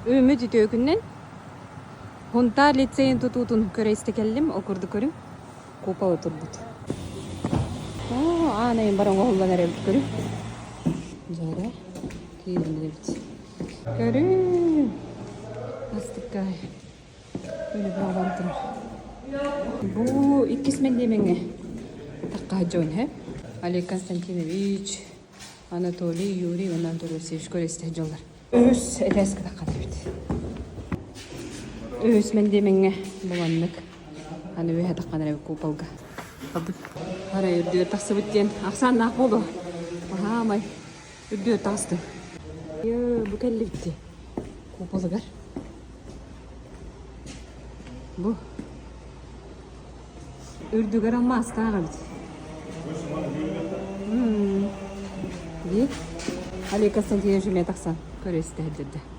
Үүммүт үтүө күнүнэн Һунтаар лицейин тутуутун көрө-истэ кэллим, ол курдук көрүҥ, купола турбут. Оо, аан айын бар оҥоһуллан эрэ эбит көрүҥ. Дьэ, киирэн эбит. Көрүҥ! Астыккай. Үлэ бөҕө турар. Бу иккис мэндиэмэҥҥэ тахха дьон һэ. Олег Константинович, Анатолий, Юрий уонна Антон Васильевич көрө-истэ дьоллор. Үһүс этээскэ таххан эбит. Үһүс мэндиэмэҥҥэ буланнык аны үөһэ таххан эрэ куполга. Арай үрдүгэр тахсыбыт диэн ахсааннаах буолуо. Аһаамай үрдүгэр таҕыстым. Йоо, бу кэллибит дии куполыгар. Бу Үрдүгэр алмаастаах эбит. Дии. Олег Константинович эмиэ тахсан көрө истэ сылдьырда.